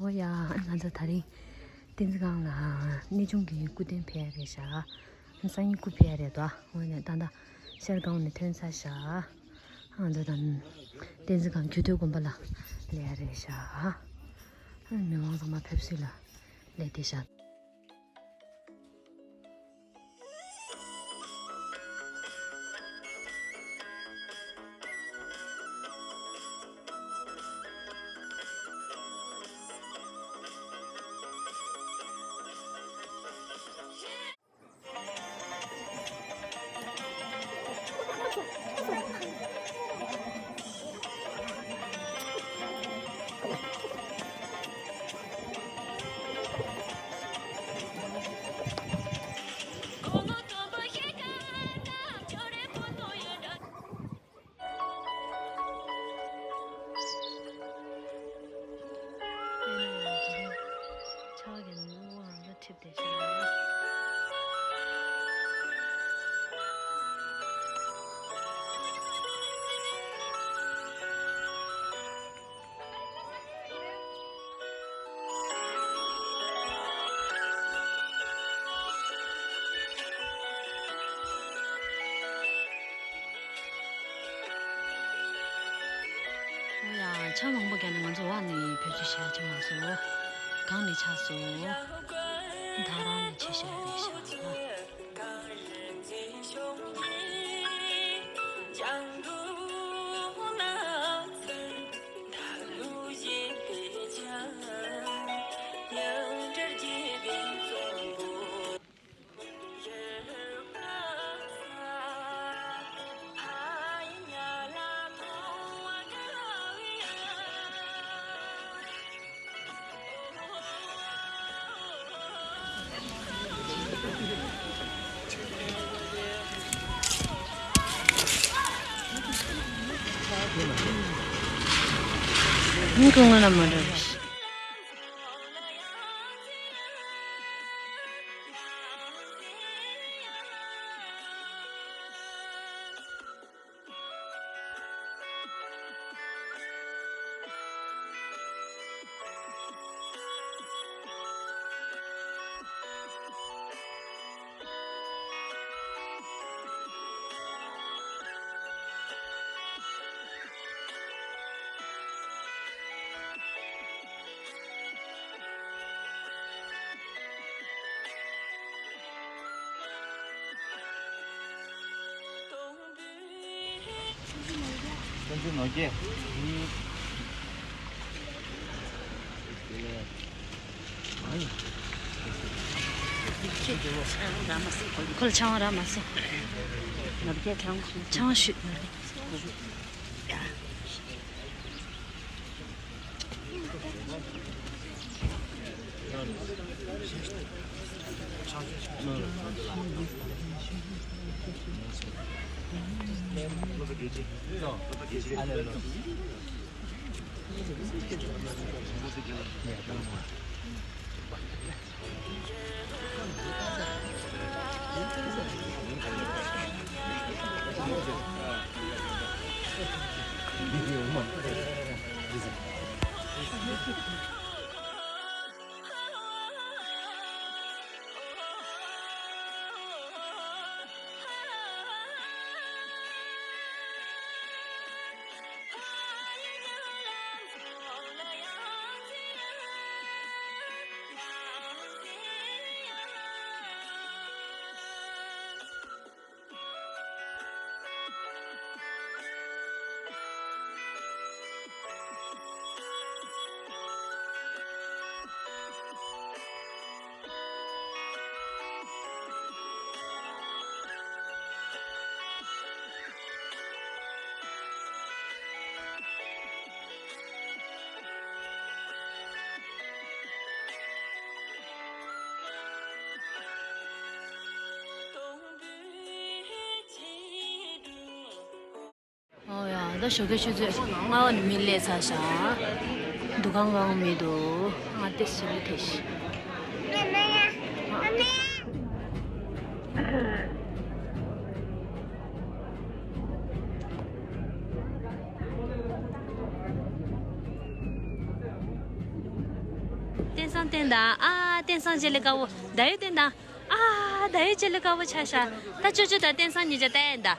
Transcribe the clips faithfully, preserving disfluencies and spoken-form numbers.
ཨོ་ཡ། ང་ཚོ་དེ་རིང་བསྟན་འཛིན་སྒང་ལ་གནས་ཆུང་གི་སྐུ་རྟེན་ཕུལ་ཡ་རེད་ཤག་སང་ཉིན་སྐུ་ཕུལ་ཡ་རེད་དོ། འོ་ནས་ད་ལྟ་ཤར་སྒང་ནས་ཐོན་ཚར་ཤག་ང་ཚོ་ད་བསྟན་འཛིན་སྒང་རྒྱུད་སྟོད་དགོན་པ་ལ་སླེབས་ཡ་རེད་ཤག་མི་མང་ཚང་མ་ཕེབས་བསུ་ལ་སླེབས་བསྡད་ཤག་ཕྱག་གི་ནུ་བོའང་ལ་འཁྲིད་དེ་ཤར། ཨོ་ཡ། ཆང་མང་པོ་བརྒྱབ་ནས་ང་ཚོ་འོག་ནས་བེད་སྤྱོད་བྱས་ཆ་མ་སོང་། སྒང་ནས་ཆགས་སོང་། ད་རང་ནས་ཆེ་ཤོས་རེད་ཤག་མི་ཁོང་ལ་མ་འགྲོ་བ། བསྟན་འཛིན་ནོར་རྒྱས། ཁོ་ལ་ཆང་རག་མ་སོང་། ནོར་རྒྱས་ཆང་ཞུ། ཆང་ཞུ། ནོར་རྒྱས། ཨོ་ཡ། ད་ཞོགས་ཀའི་ཆུ་ཚོད་ལྔ་པ་ནས་མི་སླེབས་ཚར་ཤག་འདུ་ཁང་གང་མི་འདུག་ང་ཏེ་ཞིག་ལ་ཐེ་ཤི། བསྟན་དང་། ཨ། བསྟན་སྲང་ལྕེ་ལེ་དཀར་པོ། ཟླ་འོད་བསྟན་དང་། ཨ། ཟླ་འོད་ལྕེ་ལེ་དཀར་པོ་ཆགས་ཤག་ད་ཅོ་ཅོ་དང་བསྟན་སྲང་གཉིས་ཆ་ལྟ་ཡ་ཡིན་ད།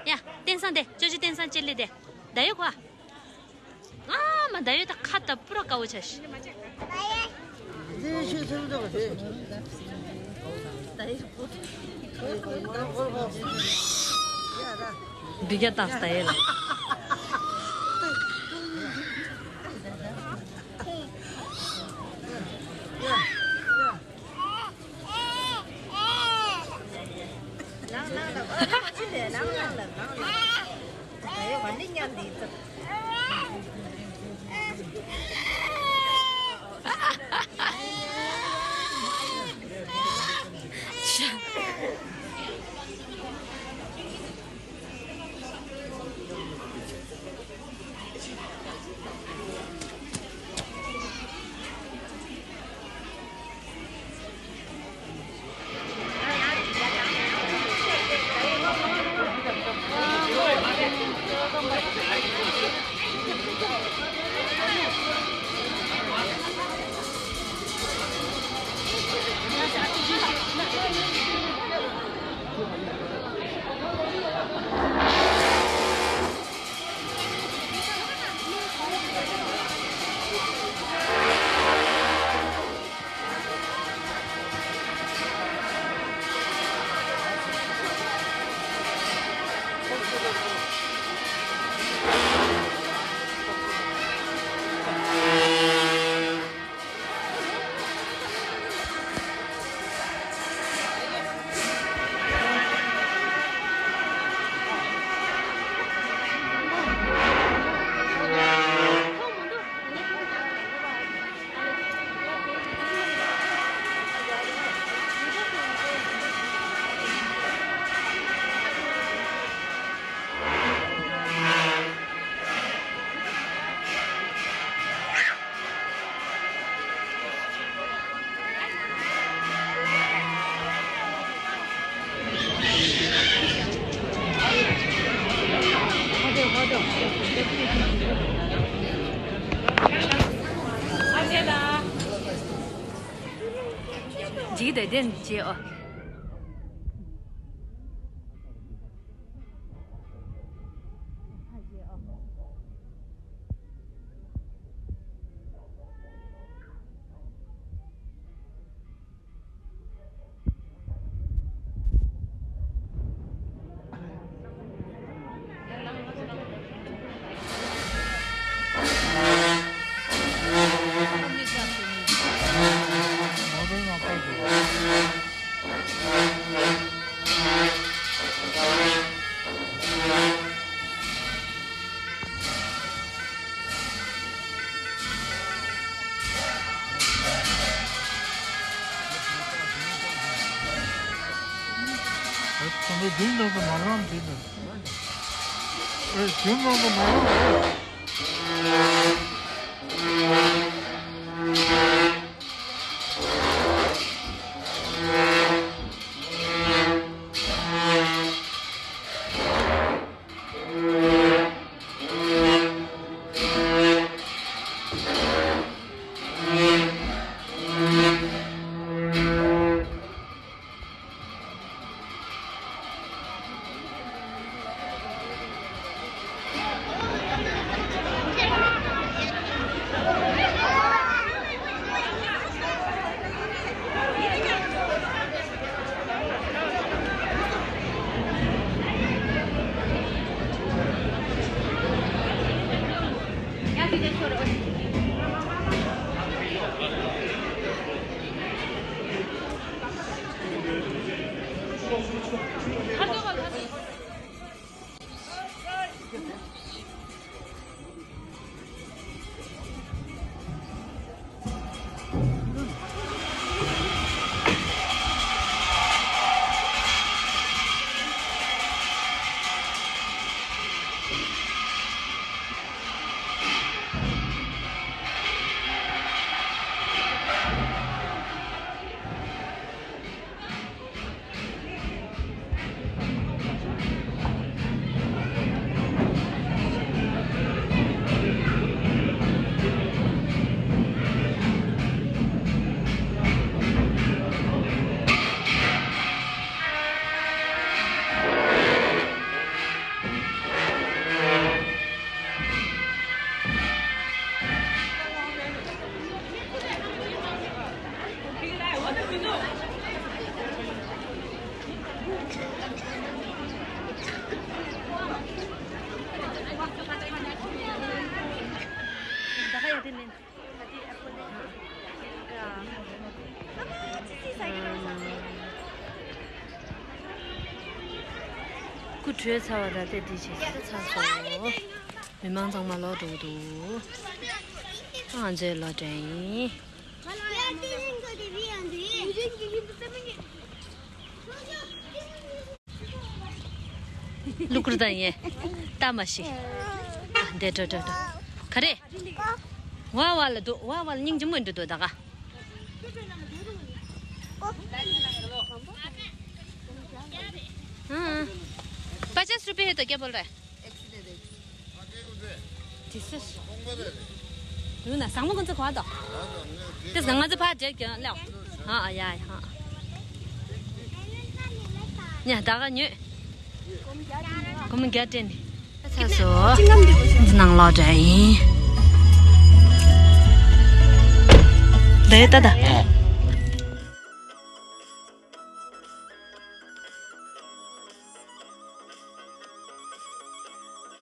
ཡ། བསྟན་སྲང་དེ། ཅོ་ཅོ་བསྟན་སྲང་ལྕེ་ལེ་དེ། ཟླ་འོད་ཁོ། ཨ་མ། ཟླ་འོད་ད་ཁ་ད་པུ་ར་དཀར་པོ་ཆགས་ཤག་འདི་རྒྱ་སྟག་ཟླ་འོད་ལ། ལང་ལང་ལ། ཨ་ཅི་ལས་ལང་ལང་ལ། ལང་ལང་། ད་ཡོད་མ་ནི་མཉམ་འདི་ཚོ། འཇིགས་དེ་དེ་བྱེད་ཨོ། ཁོང་ཚོ་རྒྱུན་ལྡན་དུ་མ་རང་བྱེད་དུ། ཨེ། རྒྱུན་ལྡན་དུ་མ་རང་བྱེད། སྐུ་བགྲོད་ཚར་བ་ར་སྟེ་འདི་བྱས་ཚར་སོང་། མི་མང་ཚང་མ་ལོག་འགྲོ་གི་འདུག་ཨ་མཆོད་ལོག་འདྲ་ཡིན། ལུ་གུར་དང་ཡེ། ལྟ་མ་ཤི། ཨ་འདས་འགྲོ་འགྲོ་འགྲོ། ག་རེ། ཝ་ཝ་ལ་འདུག་ཝ་ཝ་ལ་སྙིང་རྗེ་མོ་འདྲ་འདུག་ད་ག་ཨ། पचास रुपये है तो क्या बोल रहा है? དུས་ན་ཟང་མོ་ཀུན་ཚོ་གོ་དོ། དེ་ཟང་ང་ཚོ་ཕར་བྲེག་ཀྱང་ལེའོ། ཧ་ཨ་ཡ་ཧ། ཉ་ད་ག་ཉོས། སྒོར་མོ་བརྒྱ་སྤྲད་ནས། ཚ་སོ། འདི་ནང་ལོག་འདྲ་ཡིན། འདི་ལྟ་ད།